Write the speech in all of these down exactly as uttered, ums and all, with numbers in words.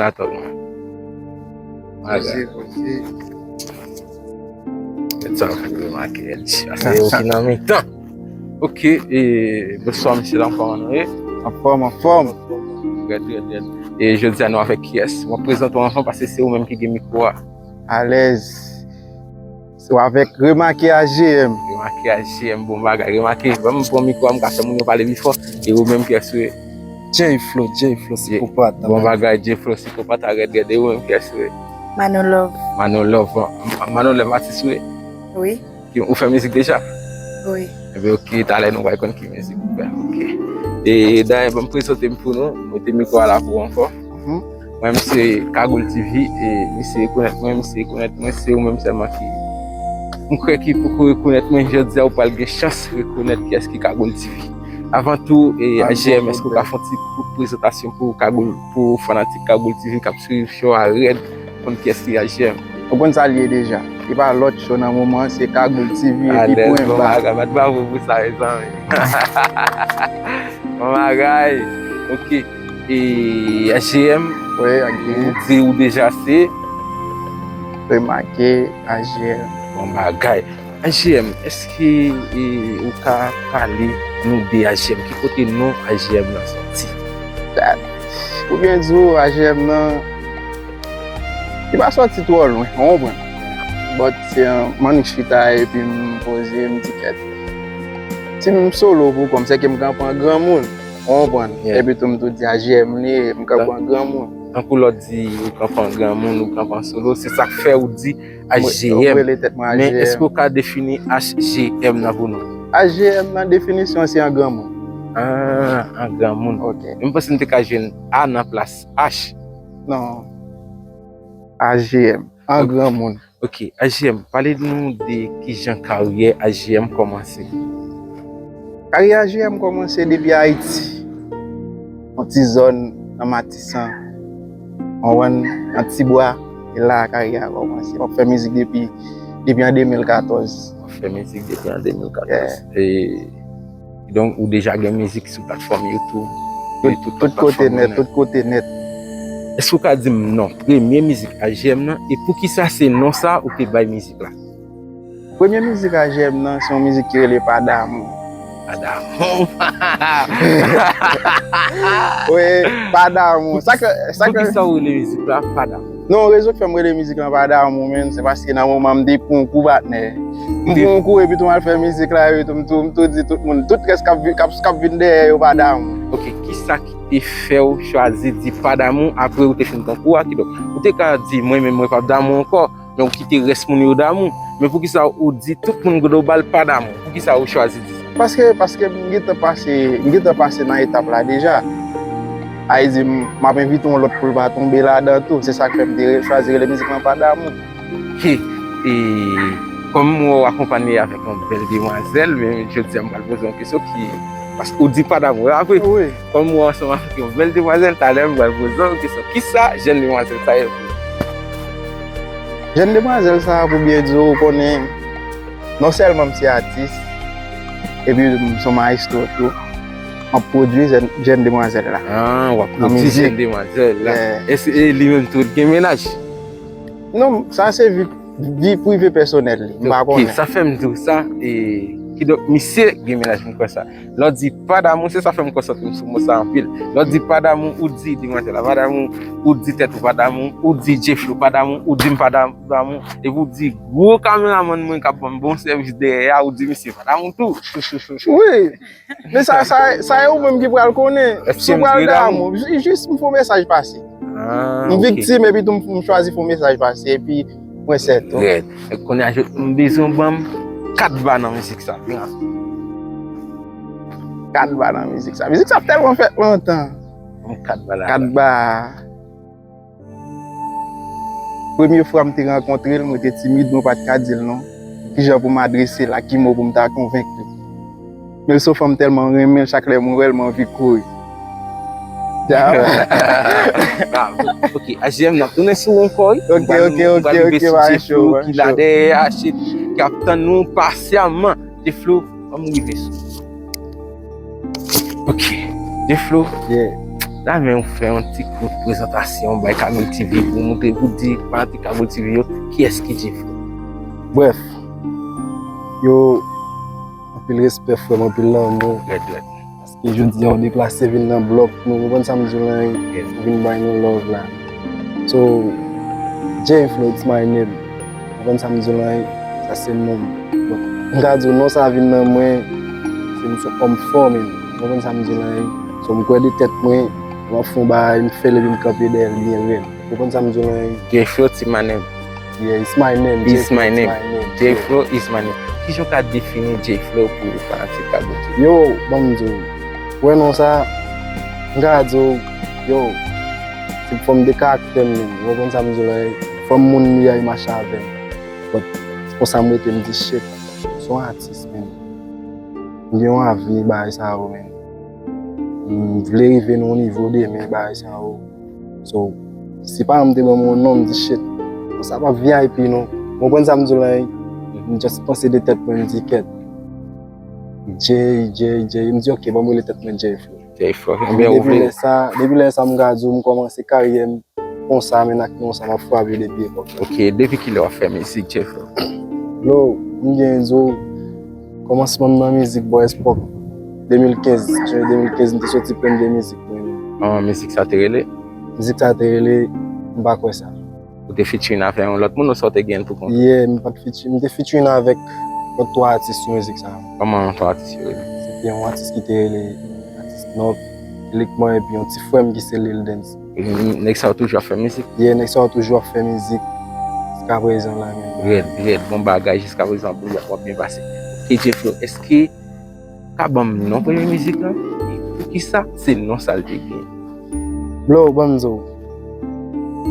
Atò, non. Poze, poze. Mèt sa w fè remake, L G. Ase yo ki nan mitan. Ok, e, bonswa, mesye, la, kòman nou ye? Anfòm, anfòm. Rèd, rèd, rèd. E jodi a nou avèk kiyès? Mwen prezante w anvan paske se ou menm ki gen mikwo a. Alèz. Ou avèk Remake A G M. Remake A G M, bon bagay. Remake, ban m pran mikwo a, m ka fè moun yo pale pi fò. E ou menm, kiyès ou ye? J Flow, J Flow, sikopat. Bon bagay, J Flow, sikopat, a rèd, rèd. E ou menm, kiyès ou ye? Mano Love. Mano Love, bon. Mano Love, atis ou ye? Wi. Ki, ou fè mizik deja? Wi. Ebyen, ok, talè nou pral konn ki mizik ou fè. Ok. E dayè, ban m prezante m pou nou. Mete mikwo a la pou ou ankò. Mhm. Mwen, m se Kagoul T V, e misye rekonèt mwen, misye rekonèt mwen, se ou menm sèlman ki. M kwè ki poko rekonèt mwen, jodi a ou pral gen chans rekonèt kiyès ki Kagoul T V. Avan tou, e, A G M, èske ou ka fè yon ti kout prezantasyon pou Kagoul, pou fanatik Kagoul T V k ap swiv show a rèd, konn kiyès ki A G M? Ou konn sa l ye deja. Li pa lòt show nan moman an, se Kagoul T V epi pwen ba. Alèz, bon bagay, bat bravo pou sa, mezanmi. Bon bagay. Ok. E A G M, wi, A G M. Ou di ou deja se? Remake A G M. Bon bagay. A G M, èske, e, ou ka pale nou de A G M? Ki kote non A G M nan sòti? Dat. Pou byen di w, A G M nan, li pa sòti twò lwen, ou konprann? But se yon, m annik chita epi m poze, m di kèt. Si m solo pou kò m, se ke m kanpe an granmoun, ou konprann? Yeah. Epi tou m tou di A G M li ye, m kanpe an granmoun. Tankou lè w di ou kanpe an granmoun, ou kanpe an solo, se sa k fè ou di A G M. Mwen, mwen rele tèt mwen A G M. Men èske w ka defini H G M nan pou nou? H G M nan definisyon se an granmoun. Ah, an granmoun. Ok. Men m panse m te ka jwenn A nan plas H. Non. H G M, an granmoun. Ok, H G M, pale nou de kijan karyè H G M kòmanse. Karyè H G M kòmanse depi Ayiti. Yon ti zòn nan Matisan. Ou konprann, nan Tibwa. E la karyè a kòmanse. M ap fè mizik depi, depi an de mil katòz. W ap fè mizik depi an de mil katòz. Yeah. E, donk, ou deja gen mizik sou platfòm YouTube, tout, tout kote nèt, tout kote nèt. Èske w ka di m non premye mizik H G M nan, e poukisa se non sa ou te bay mizik la? Premye mizik H G M nan, se yon mizik ki rele Pa Damou. Pa Damou. Wi, Pa Damou. Sa ke, sa ke... Poukisa ou rele mizik la Pa Damou? Non, rezon k fè m rele mizik lan Pa Damou, menm, se paske nan moman m te pran yon kou patnè. M pran yon kou epi tou m al fè mizik la, epi tou m tou, m tou di tout moun, tout rès k ap vi-, k ap, k ap vin dèyè yo Pa Damou. Ok, kisa ki te fè w chwazi di Pa Damou apre ou te fin pran kou a? Kidonk, ou te ka di, mwen menm mwen p ap damou ankò, men ou kite rès moun yo damou. Men poukisa ou di tout moun global pa damou? Poukisa ou chwazi di sa? Paske, paske m gentan pase, m gentan pase nan etap la deja. Sa vle di, m, m ap envite yon lòt pou l pa tonbe ladan tou. Se sa k fè m te re-, chwazi rele mizik lan Pa Damou. He, e, kòm m wè w akonpanye avèk yon bèl demwazèl, men jodi a m pral poze yon kesyon ki, paske ou di Pa Damou, apre. Wi. Kòm ou ansanm avèk yon bèl demwazèl, talè m pral poze w kesyon. Kisa jèn demwazèl sa ye pou ou? Jèn demwazèl sa, pou byen di w, ou konnen, non sèlman m se atis, epi m se yon mayestwo tou. M ap pwodui jèn, jèn demwazèl la. Ah, w ap pwodui jèn demwazèl la. Yeah. Èske, e li menm tou, li gen mennaj? Non, sa se vi, vi prive pèsonèl li. M pa konnen. Ok, sa fè m di w sa, e, kidonk, misye gen mennaj, m kwè sa. Lè w di Pa Damou, se sa fè m konsantre m sou mo sa anpil. Lè w di Pa Damou, ou di demwazèl la Pa Damou, ou di tèt ou Pa Damou, ou di J Flow Pa Damou, ou di m Pa Damou, epi ou di gwo kameramann mwen k ap ban m bon sèvis dèyè a, ou di misye Pa Damou tou. Wi. Men sa, sa, sa e ou menm ki pral konnen. Si w pral damou, ji-, jis m fè yon mesaj pase. Ah, ok. M viktim, epi tou m, m chwazi fè yon mesaj pase, epi mwen sèt tou. Rèd. Kounye a, m bezwen w ban m kat ba nan mizik sa. Kat ba nan mizik sa. Mizik sa tèlman fèt lontan. Ban m kat ba la. Kat ba. Premye fwa m te rankontre l, mwen te timid, mwen pa t ka di l non. Kijan pou m adrese l, ak ki mo pou m ta konvenk li. Men l se yon fanm tèlman renmen l, chak lè mwen wè l, mwen anvi kouri. Ah, ok, H G M, n ap tounen sou ou ankò, wi. Ok, ok, ok, ok, pa cho, pa cho. Ki la dèyè a, shit, k ap tann nou pasyaman. J Flow, ban m rive sou. Ok, J Flow. Yeah. La men ou fè yon ti kout prezantasyon bay Kagoul T V pou montre, pou di fanatik Kagoul T V yo kiyès ki Jay Flow. Brèf, yo, anpil respè frè m, anpil lanmou. Rèd, rèd. Paske jodi a ou deplase vin nan blòk nou, ou konprann sa m di w lan, ou vin bay nou love la. So, Jay Flow, it's my name. Ou konprann sa m di w lan, sa se non m. Donk, m ka di w non sa vin nan mwen, se m se yon òm fò menm. Ou konprann sa m di w lan, so m kwè de tèt mwen, m ap fè yon bagay, m fè l epi m kanpe dèyè l byen rèd. Ou konprann sa m di w lan? Jay Flow, it's my name. Yeah, it's my name. It's my name. Jay Flow, it's my name. Kijan w ka defini Jay Flow pou fanatik Kagoul T V? Yo, ban m di w. Wè non sa, m ka di w, yo, se fòm de karaktè m menm. Ou konprann sa m di w lan? Fòm moun m ye a, yo mache avè m. But, se konsa m rete, m di, shit, se yon atis menm. M gen yon avni bagay sa yo menm. M vle rive nan yon nivo demen bagay sa yo. So, si paran m te ban m yon non, m di, shit, non sa p ap V I P non. Ou konprann sa m di w lan? M just panse de tèt mwen, m di, kèt. Jay, Jay, Jay. M di, ok, ban m rele tèt mwen Jay Flow. Jay Flow. Ebyen, ou vle. Depi lè sa, depi lè sa, m ka di w, m kòmanse karyè m konsa, men ak non sa m ap frape depi epòk la. Ok, depi kilè w ap fè mizik, Jay Flow? Bro, m gen di w, kòmansman m nan mizik, bò espòk de mil kenz, jen de mil kenz, m te soti premye mizik mwen menm. Kòman mizik sa te rele? Mizik sa te rele M pa kwè sa. Ou te featuring avè yon lòt moun ouswa w te gen l pou kont ou? Yeah, m pa t featuring, m te featuring avèk lòt twa atis sou mizik sa. Kòman non twa atis yo rele? Se te yon atis ki te rele atis Nòp, Likman, epi yon ti frè m ki se Lil Dance. E nèg sa yo toujou ap fè mizik? Yeah, nèg sa yo toujou ap fè mizik jiskaprezan la menm. Rèd, rèd, bon bagay, jiskaprezan w ap byen pase. Ok, Jay Flow, èske w ka ban m non premye mizik lan? E poukisa se non sa l te gen? Bro, ban m di w.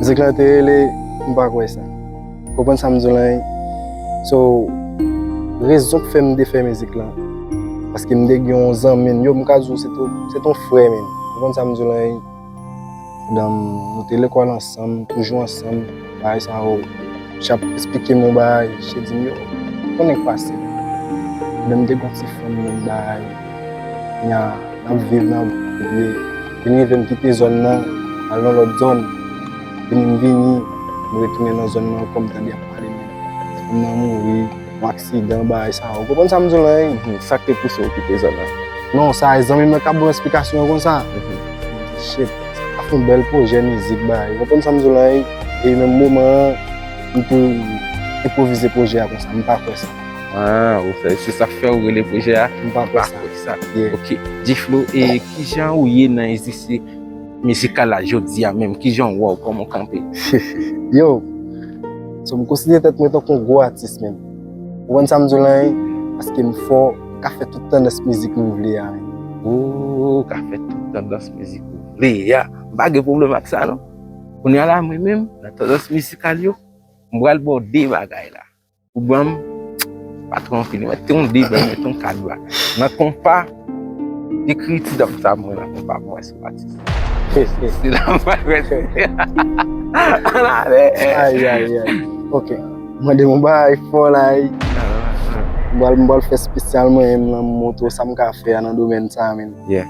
Mizik lan te rele M pa kwè sa. Konprann sa m di w lan? So, rezon k fè m te fè mizik lan, paske m te gen yon zanmi m. Yo, m ka di w, se te, se te yon frè m. Konprann sa m di w lan? Donk, nou te lekòl ansanm, toujou ansanm. Bagay sa yo, ch ap esplike m yon bagay, ch di m, yo, konnen k pase. Lè m te gon ti fanm, yon bagay, nya, n ap viv nan, epi vin rive m kite zòn nan, al nan lòt zòn, vini m vini, m retounen nan zòn nan ankò, m tande y ap pale m, fanm nan mouri, yon aksidan, bagay sa yo. Ou konprann sa m di w lan, wi? Mhm. Sa k te pouse w kite zòn nan? Non, sa e zanmi m nan k ap ban m esplikasyon an konsa. Mhm. Shit, sa ka fè yon bèl pwojè mizik, bagay. Ou konprann sa m di w lan, wi? E menm moman an, m tou enpwovize pwojè a konsa. M pa kwè sa. Ah, ou fè, se sa k fè w rele pwojè a? M pa kwè sa. M pa kwè sa. Yeah. Ok. Jay Flow, e kijan ou ye nan egzèsis mizikal la jodi a menm? Kijan w wè w, kòman w kanpe? Yo, so m konsidere tèt mwen tankou yon gwo atis menm. Ou konprann sa m di w lan, wi? Paske m fò, m ka fè tout tandans mizik m vle a menm. Ou ka fè tout tandans mizik ou vle a. M pa gen pwoblèm ak sa non. Kounye a la, mwen menm, nan tandans mizikal yo, m pral ba w de bagay la. Ou ban m, pa twò anpil, mete yon de, mete yon kat bagay. Nan konpa, ekri ti dam sa mwen nan konpa pou mwen sou atis. Se la m pral prese. Ann ale. Ay, ay, ay. Ok. Mande m yon bagay fò la, wi. M pral, m pral fè espesyal mwen menm lan, m montre w sa m ka fè a nan domèn sa a menm. Yeah.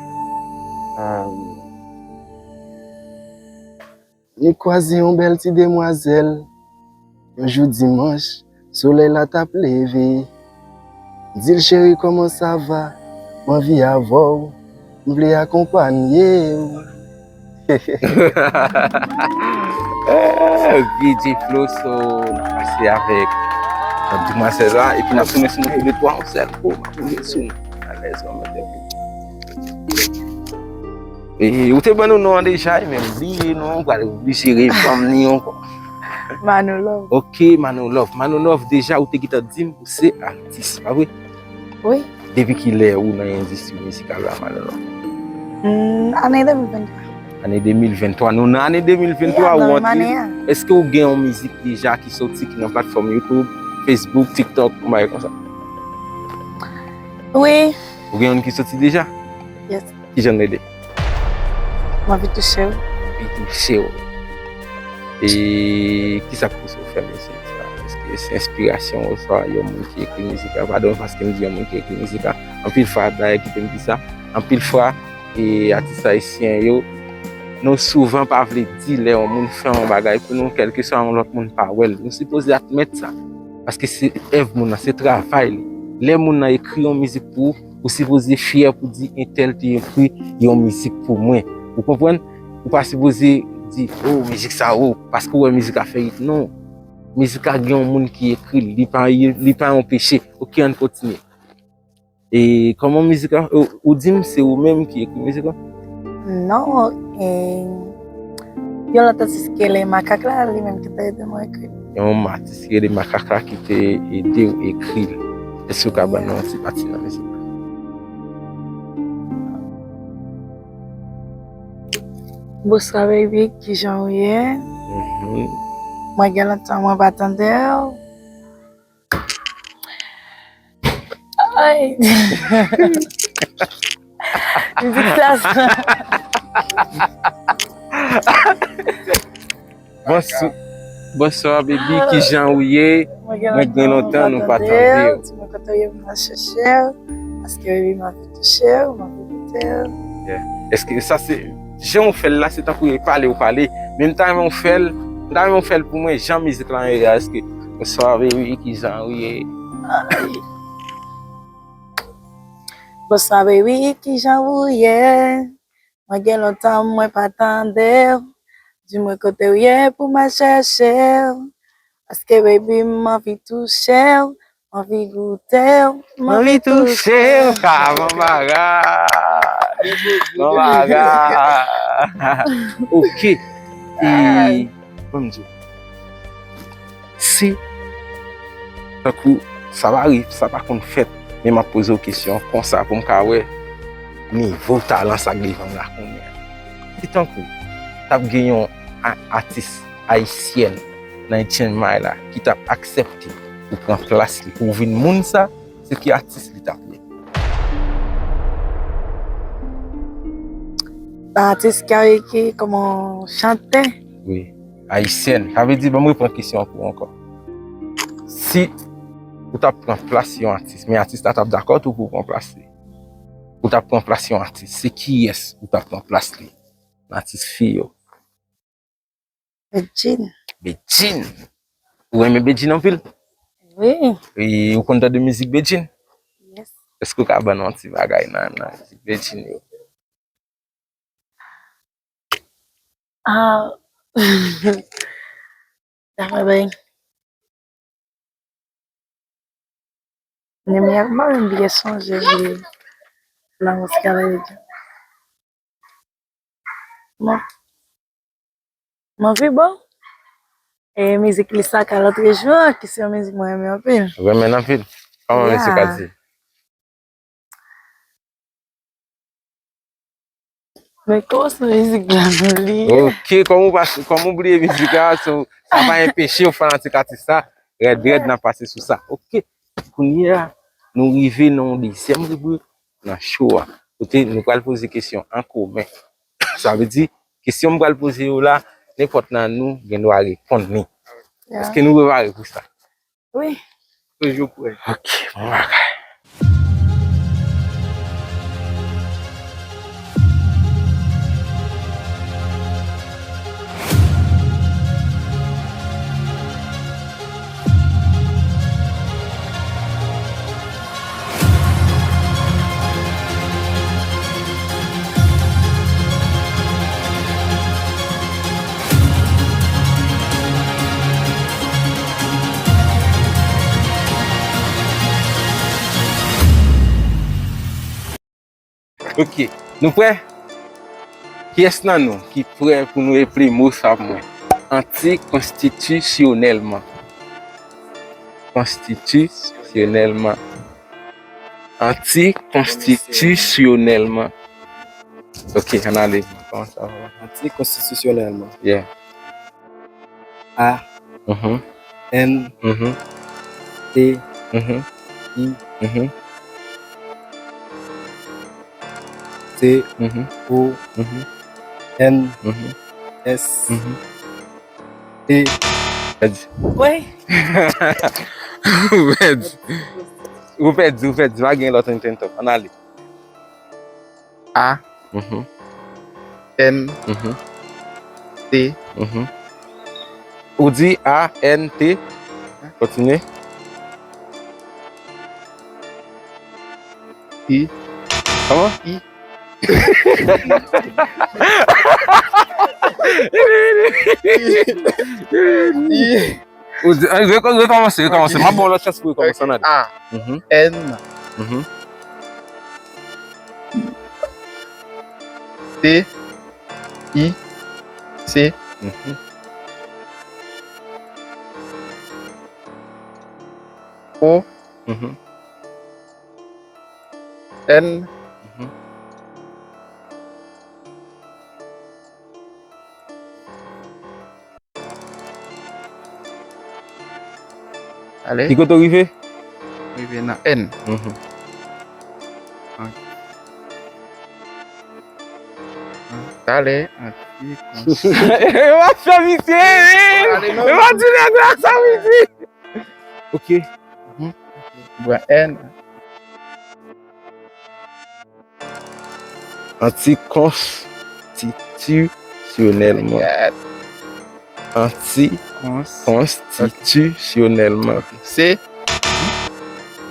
Ah. Li kwaze yon bèl ti demwazèl, yon jou dimanch, solèy la t ap leve. Di l, cheri, kòman sa va? M anvi avè w, m vle akonpanye w. Eh, D J Flow, so, n ap pase avèk demwazèl la, epi n ap tounen sou nou tou de twa yon sèl kou, n ap tounen sou nou. Alèz, mwen mete. E, ou te ban nou non an deja, e men m bliye non, ou pral oblije reban m li ankò. Manou Love. Ok, Manou Love. Manou Love, deja ou te gentan di m ou se atis, pa vre? Wi. Depi kilè ou nan endistri mizikal la, Manou Love? Hmm, ane de mil venntwa. Ane de mil venntwa. Nou nan ane de mil venntwa, yeah, ou antre. Èske ou gen yon mizik deja ki soti, ki nan platfòm YouTube, Facebook, TikTok, yon bagay konsa? Wi. Ou gen youn ki soti deja? Yes. Kijan l rele? M anvi touche w. Anvi touche w. E kisa k pouse w fè mizik sa? Èske se enspirasyon oswa yon moun ki ekri mizik la? Padon paske m di yon moun ki ekri mizik la. Anpil fwa, dayè kite m di sa, anpil fwa, e atis ayisyen yo, nou souvan pa vle di lè yon moun fè yon bagay pou nou, kèlkeswa yon lòt moun pa wè l. Nou sipoze admèt sa. Paske se èv moun nan, se travay li. Lè moun nan ekri yon mizik pou ou, ou sipoze fyè pou di entèl te ekri yon mizik pou mwen. Ou konprann? Ou pa sipoze di, "Oh, mizik sa, oh," paske ou wè mizik la fè hit. Non. Mizik la gen yon moun ki ekri l, li pa, li pa yon peche. Ok, ann kontinye. E kòman mizik la, ou, ou di m se ou menm ki ekri mizik la? Non, e, yon lòt atis ki rele Makak la, li menm ki te ede mwen ekri. Yon atis ki rele Makak la ki te ede w ekri l. Èske w ka ban nou yon ti pati nan mizik la? Bonswa baby, kijan w ye? Mhm. Mwen gen lontan mwen pa tande w. Ay. Mizik sa. Bonswa, bonswa, baby, kijan ou ye? Mwen gen lontan nou pa tande w. Di mwen kote w ye pou m al chèche w. Paske baby, m anvi touche w, m anvi goute w. Yeah. Èske sa se, jan w fè l la, se tankou e pale ou pale. Men m ta renmen w fè l, m ta renmen w fè l pou mwen, jan mizik la ye a, èske, bonswa, baby, kijan ou ye? Bonswa, baby, kijan ou ye? Mwen gen lontan mwen pa tande w. Di mwen kote w ye pou m al chèche w. Paske, baby, m anvi touche w, m anvi goute w, m anvi touche w. Ka, bon bagay. Bon bagay. Ok. E, ban m di w. Si, tankou, sa pa ri-, sa pa konn fèt, men m ap poze w kesyon konsa pou m ka wè nivo talan sa k devan m la kounye a. Si tankou, t ap gen yon a-, atis ayisyèn nan H N M I la ki t ap aksepte ou pran plas li pou w vin moun sa, se ki atis li t ap ye? Yon atis ki, ki kòman chante? Wi, ayisyèn. Sa vle di, ban m reprann kesyon an pou ou ankò. Si ou t ap pran plas yon atis, men atis la t ap dakò tou pou w pran plas li. Ou t ap pran plas yon atis, se kiyès ou t ap pran plas li? Nan atis fi yo. Bedjine. Bedjine. Ou renmen Bedjine anpil? Wi. E ou konn tande mizik Bedjine? Yes. Èske w ka ban nou yon ti bagay nan, nan mizik Bedjine yo? Ah. Dapre bay. Nèm ya, m pa menm byen sonje li. La mouzik a la. Bon. M anvi ba w. E mizik li sa ka lòt rejyon, ki se yon mizik mwen renmen anpil. Ou renmen l anpil? Kòman misye ka di? Men kòman se mizik la nou li? Ok, kòm ou pa, kòm ou bliye mizik la, so, sa pa enpeche w fanatik atis la. Rèd, rèd, n ap pase sou sa. Ok, kounye a, nou rive nan yon dezyèm ribrik nan show a. Kote nou pral poze kesyon an komen. Sa vle di, kesyon m pral poze yo la, nenpòt nan nou gen dwa reponn li. Èske nou prepare pou sa? Wi. Toujou prè. Ok, bon bagay. Ok, nou prè? Kiyès nan nou ki prè pou nou reple mo sa pou mwen? Antikonstitisyonèlman. Konstitisyonèlman. Antikonstitisyonèlman. Ok, ann ale. Kòman sa va? Antikonstitisyonèlman. Yeah. A, mhm, N, mhm, T, mhm, I, mhm, T, mhm, O, mhm, N, mhm, S, mhm, T. Pèdi. Wi. Ou pèdi. Ou pèdi, ou pèdi. Pa gen lòt entèn top. Ann ale. A, mhm, N, mhm, T. Mhm. Ou di A N T. Kontinye. I. Kòman? I. I. Ou di, an, rekò-, rekòmanse, rekòmanse. M ap ba w lòt chans pou w rekòmanse, an ale. A. Mhm. N. Mhm. T. I. C. Mhm. O. Mhm. N. Mhm. Ale. Ki kote w rive? Rive nan N. Mhm. An-, an-, talè, anti, kons-, w ap fè misye, wi. Ale, non. W ap di nèg la sa, misye. Ok. Mhm. Bon, N. Antikonstitisyonèlman. Anti-, kons-, konstitisyonèlman. Ok. Se?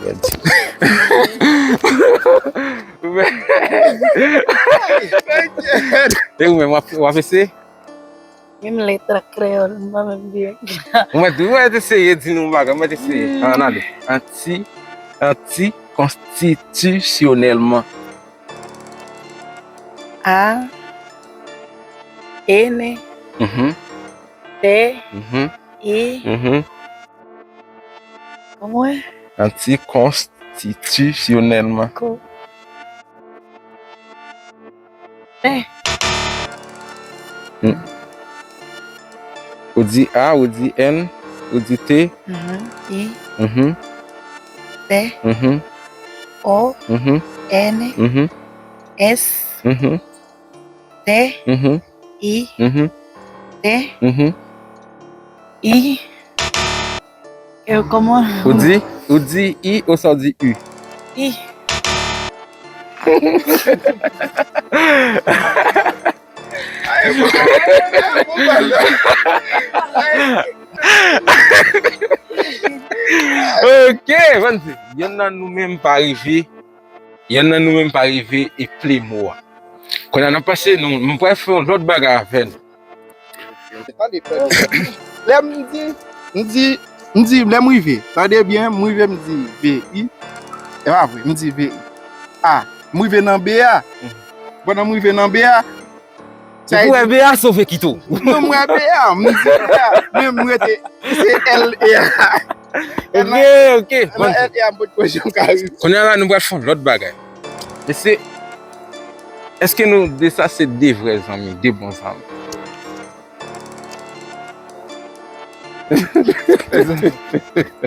Mèd. E ou menm, w ap, w ap eseye? Menm lèt kreyòl, m pa menm byen. Ou mèt, ou mèt eseye di nou yon bagay, ou mèt eseye. Hmm. Ann ale. Anti, antikonstitisyonèlman. A, N, mhm, T, mhm, I, mhm, kòman? Antikonstitisyonèlman. Ko-, N. Hmm. Ou di A, ou di N, ou di T. Mhm. I. Mhm. T. Mhm. O. Mhm. N. Mhm. S. Mhm. T. Mhm. I. Mhm. T. Mhm. I. E kòman? Ou di, ou di I oswa ou di U? I. Ok, bann di, yonn nan nou menm pa rive, yonn nan nou menm pa rive eple mo a. Kounye a n ap pase, nou, nou pral fè yon lòt bagay avè nou. Tande, tande. Lè m di, m di, m di, lè m rive, tande byen, m rive, m di V I. E pa vre, m di V I. A, m rive nan B a. Pandan m rive nan B a, sa vle di. Ou wè B a sove kite w. Non, m wè B a, m di B a, men m rete, se L E a. Ok, ok. Nan L E a, m potko janm ka rive. Kounye a la, nou pral fè yon lòt bagay. Mesye, èske nou de sa se de vrè zanmi, de bon zanmi?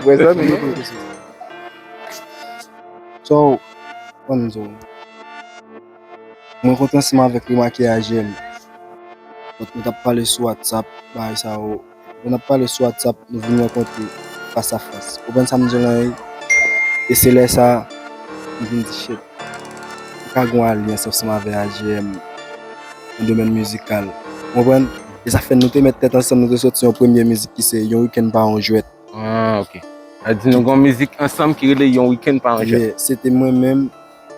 Vrè zanmi, non? So, konn zo. Mwen kontan ansanm avèk Remake A J M. Nou t ap pale sou WhatsApp, bagay sa yo. Lè n ap pale sou WhatsApp, nou vin rankontre fas a fas. Ou konprann sa m di w lan, wi? E se lè sa a, m vin di, shit, nou ka gen yon alyans ansanm avè A J M nan domèn mizikal. Ou konprann? E sa fè nou te met tèt ansanm, nou te soti yon premye mizik ki se Yon Wikenn Pa Yon Jwèt. Ah, ok. Sa di nou gen yon mizik ansanm ki rele Yon Wikenn Pa Yon Jwèt. Yeah, se te mwen menm,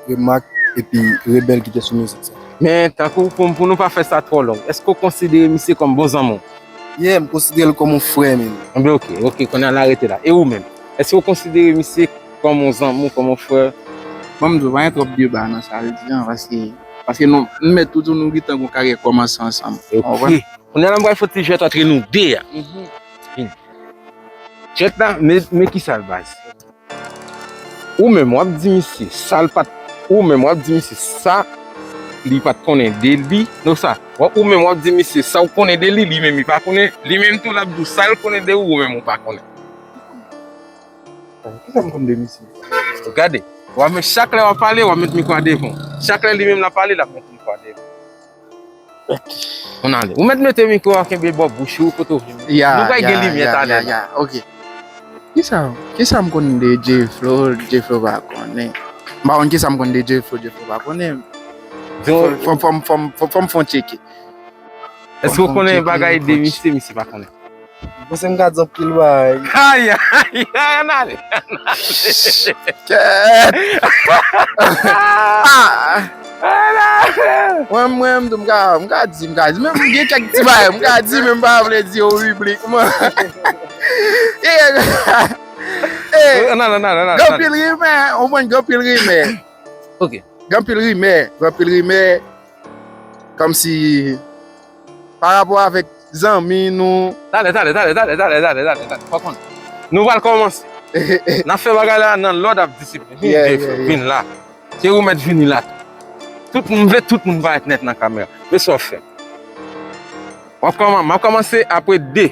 Remak, epi Rebèl ki te sou mizik sa. Men, tankou pou, pou nou pa fè sa twò long, èske w konsidere misye kòm bon zanmi w? Yeah, m konsidere l kòm yon frè, menm. Enben, ok, ok, kounye a n a rete la. E ou menm? Èske w konsidere misye kòm yon zanmi w, kòm yon frè? Bon, m di w, pa gen twòp deba nan sa l di an, paske, paske nou, m mèt toujou nou gentan gon karyè kòmanse ansanm. Ok. Ou konprann? Kounye a la, m pral fè yon ti jwèt antre nou de a. Mhm. Jwèt la, men, men kisa l baz. Ou menm, w ap di misye sa l pa t, ou menm, w ap di misye sa li pa t konnen de li. Non, sa, w ap, ou menm, w ap di misye sa w konnen de li, li menm, li pa konnen. Li menm tou, l ap di w sa l konnen de ou, ou menm, ou pa konnen. Kisa m konn de misye? Gade, w ap met, chak lè w ap pale, w ap met mikwo a devan w. Chak lè li menm l ap pale, l ap met mikwo a devan w. Ann ale. Ou mèt mete mikwo a kenbe bò bouch ou, kote w vle. Ya, nou pral gen limyè talè la. Ya, ok. Kisa, kisa m konn de J-Flow, J-Flow pa konnen? M pa konn kisa m konn de J-Flow, J-Flow pa konnen. Fò, fò, fò, fò, fò, fò m fè yon tcheke. Èske w konnen bagay de misye, misye pa konnen? Mwen se m ka di anpil bagay. Ay, ay, ay, ann ale. Kèt! Ah! Mwen, mwen, m ka, m ka di, m ka di. Men m gen kèk ti bagay, m ka di, men m pa vle di yo piblikman. Eh, eh, gen anpil rimè, ou konprann, gen anpil rimè. Ok. Gen anpil rimè, gen anpil rimè. Kòmsi, pa rapò avèk zanmi nou. Talè, talè, talè, talè, talè, talè, talè, talè. Fò konn. Nou pral kòmanse. N ap fè bagay la nan lòd ap disiplin. Vin, yeah, vin la. Se ou mèt vini la. Tout moun vle, tout moun parèt nèt nan kamera. Men sa w fè. W ap kòman-, m ap kòmanse apre de.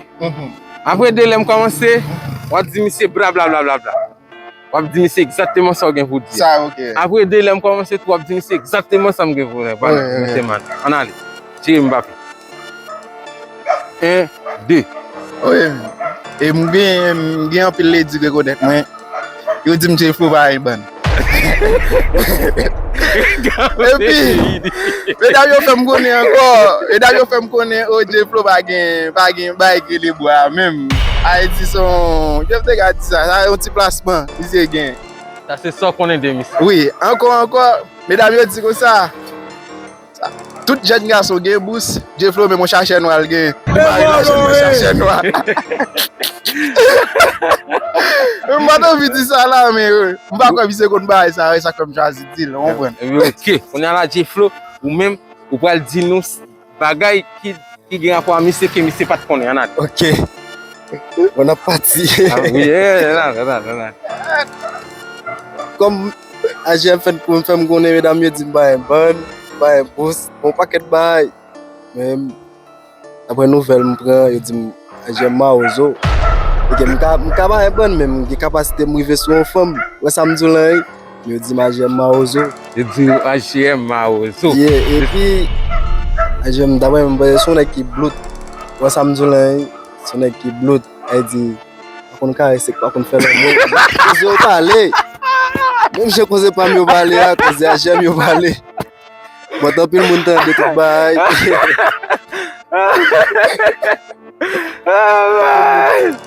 Apre de, lè m kòmanse, w ap di misye bla, bla, bla, bla, bla. W ap di misye egzakteman sa w gen pou di. Sa, ok. Apre de, lè m kòmanse tou, w ap di misye egzakteman sa m gen pou di. Vwala, wi, wi, mesye man. Ann ale. Tire Mbappé. En, de. Wi. E m gen, m gen anpil ledi rekonèt mwen. Yo di m Jay Flow pa gen bann. Epi, medam yo fè m konnen ankò, medam yo fè m konnen, o, Jay Flow pa gen, pa gen bagay ki rele bwa menm. Ayiti se yon, jan m te ka di sa, sa yon ti plasman, misye gen. Sa se sa w konnen de misye. Wi, ankò, ankò, medam yo di konsa, sa, tout jèn gason gen bous, Jay Flow menm yon chachè nwa l gen. Li pa gen chachè nwa, chachè nwa. M pa t anvi di sa la, men, wi. M pa kwè misye konn bagay sa, e sa k fè m chwazi di l, ou konprann? Ebyen, ok. Kounye a la, Jay Flow, ou menm, ou pral di nou s-, bagay ki, ki gen rapò a misye ke misye pa t konnen, ann ale. Ok. Bon, n ap pati. Ah, wi, eh, la, la, la, la. Kòm A J M fè m, fè m konnen, medam yo di m pa gen bann, pa gen bous, bon pakèt bagay. Men, daprè nouvèl m pran, yo di m A J M mawozo. Ok, m ka, m ka pa gen bann, men m gen kapasite m rive sou yon fanm. Wè sa m di w lan, wi. Yo di m A J M mawozo. Yo di w A J M mawozo. Yeah, epi, A J M, daprè m, se yon nèg ki blout. Wè sa m di w lan, wi. Se yon nèg ki blout. Sa vle di, pa konn karese, pa konn fè lanmou. Koze yo pale. Menm jan koze pa m yo pale a, koze A J M yo pale. Bon, anpil moun tande tout bagay.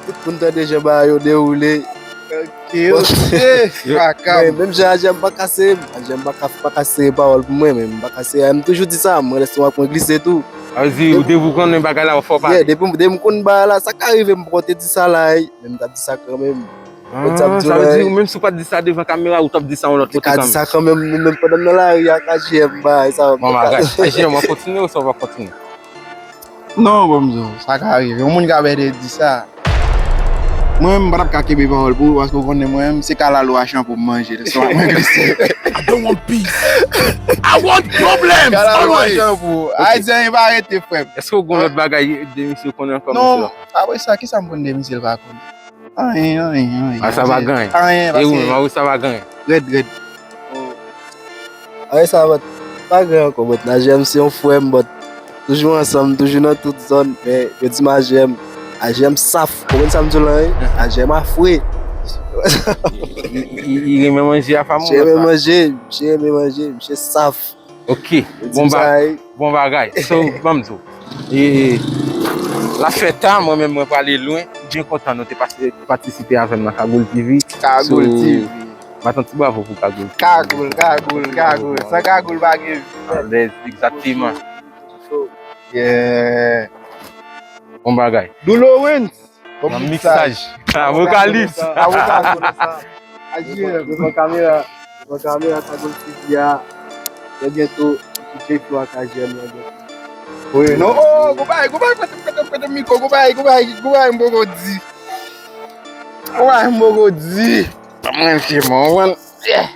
Tout moun tande jan bagay yo dewoule. Ok, ok. Yo, men, menm jan A J M pa kase, A J M pa ka, pa kase pawòl pou mwen, men m pa kase, m toujou di sa, mwen lè se mwen pran glise tou. Sa vle di, depi w konnen bagay la, ou fò pale. Yeah, depi, depi m konn bagay la, sa ka rive m poko te di sa la, ey, men m t ap di sa kanmenm. Ah, sa vle di, ou menm si w pa t di sa devan kamera, ou t ap di sa yon lòt kote kanmenm. Te ka di sa kanmenm, menm pandan m nan lari ak A J M, bagay sa. Bon bagay. A J M, w ap kontinye ou sa w pa kontinye? Non, bon, m di w, sa ka rive. Yon moun ka bède di sa. Mwen, m pa t ap ka kenbe pawòl pou ou, paske w konnen mwen, se kalalou a chanpou m manje, lè swa mwen glise. I don't want peace. I want problems. Kalalou a chanpou. Ok. Ayisyen pa rete, frè m. Èske w gen lòt bagay de misye w konnen ankò, mesye la? Non, apre sa, kisa m konn de misye l pa konnen? Anyen, anyen, anyen. A sa pa gen anyen. Anyen, e ou menm, a ou sa pa gen anyen. Rèd, rèd. A sa, but, pa gen ankò, but A J M se yon frè m, but toujou ansanm, toujou nan tout zòn, men yo di m A J M, A J M saf, ou konprann sa m di w lan, wi? A J M a fre. Li, li, li renmen manje a fanm ou, sa? Misye renmen manje, misye renmen manje, misye saf. Ok, bon bagay. Bon bagay. So, ban m di w. E, l ap fè ta, mwen menm, mwen prale lwen. M byen kontan nou te pase, patisipe avè m nan Kagoul T V. Kagoul T V. So, m ap tann ti bravo pou Kagoul T V. Kagoul, Kagoul, Kagoul. San Kagoul, pa gen vi. Alèz, egzakteman. Yeah. Bon bagay. Doulowens. Nan miksaj. Avokalis. Avokalis. Devan kamera. Devan kamera, Kagoul T V a. Trè byento, J Flow ak A J M nan byento. Wi, non, oh, gon bagay, gon bagay, kote m, kote m, kote m mikwo, gon bagay, gon bagay, gon bagay m poko di. Gon bagay m poko di. Mwen, se mwen, mwen. Yeah.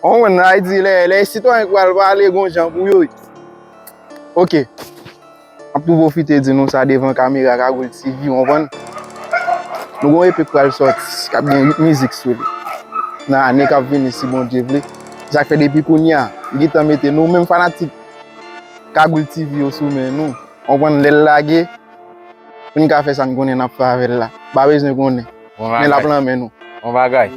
Ou konprann, sa vle di lè, lè sitwayen k pral pale gon jan pou yo ye. Ok. M ap tou pwofite di nou sa devan kamera Kagoul T V, ou konprann? Nou gon E P k pral sòti, k ap gen uit mizik sou li. Nan ane k ap vini, si Bondye vle. Sa k fè depi kounye a, m gentan mete nou menm fanatik Kagoul T V yo sou men nou. Ou konprann, lè l lage, pou n ka fè sa n konnen n ap fè avè l la. Pa bezwen konnen. Men l ap nan men nou. Bon bagay.